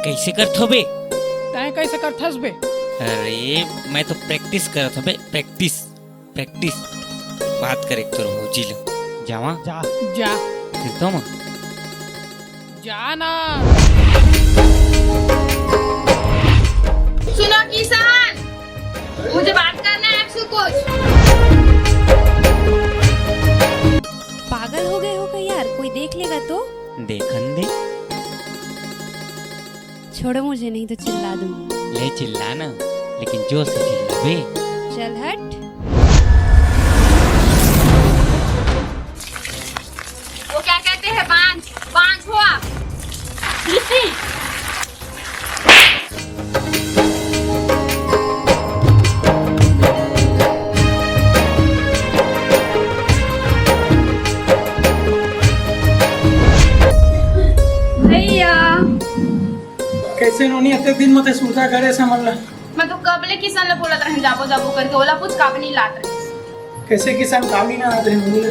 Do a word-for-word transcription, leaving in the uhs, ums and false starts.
कैसे करथो बे? तैं कैसे करथस बे? अरे, मैं तो प्रैक्टिस करत हूँ बे, प्रैक्टिस, प्रैक्टिस। बात करे तोर भौजी ले। जावा? जा। फिर तो मैं। जा ना। सुनो किसान, मुझे बात करना है आपसे कुछ। पागल हो गए हो क्या यार? कोई देख लेगा तो? देखन दे। छोड़ो मुझे, नहीं तो चिल्ला दूंगी। ले चिल्ला ना, लेकिन जोर से चिल्ला बे। चल हट। वो क्या कहते हैं, बांझ, बांझ हो आप। भैया। कैसे नोनी, अतेक दिन म तैं सुरता करे समझ ला। मैं तो कब ले किसान ले बोलत रहें, जाबो जाबो करके, ओला पूछ काबर नहीं लात रहे। कैसे किसान काम ही ना आत रहे नोनी ले।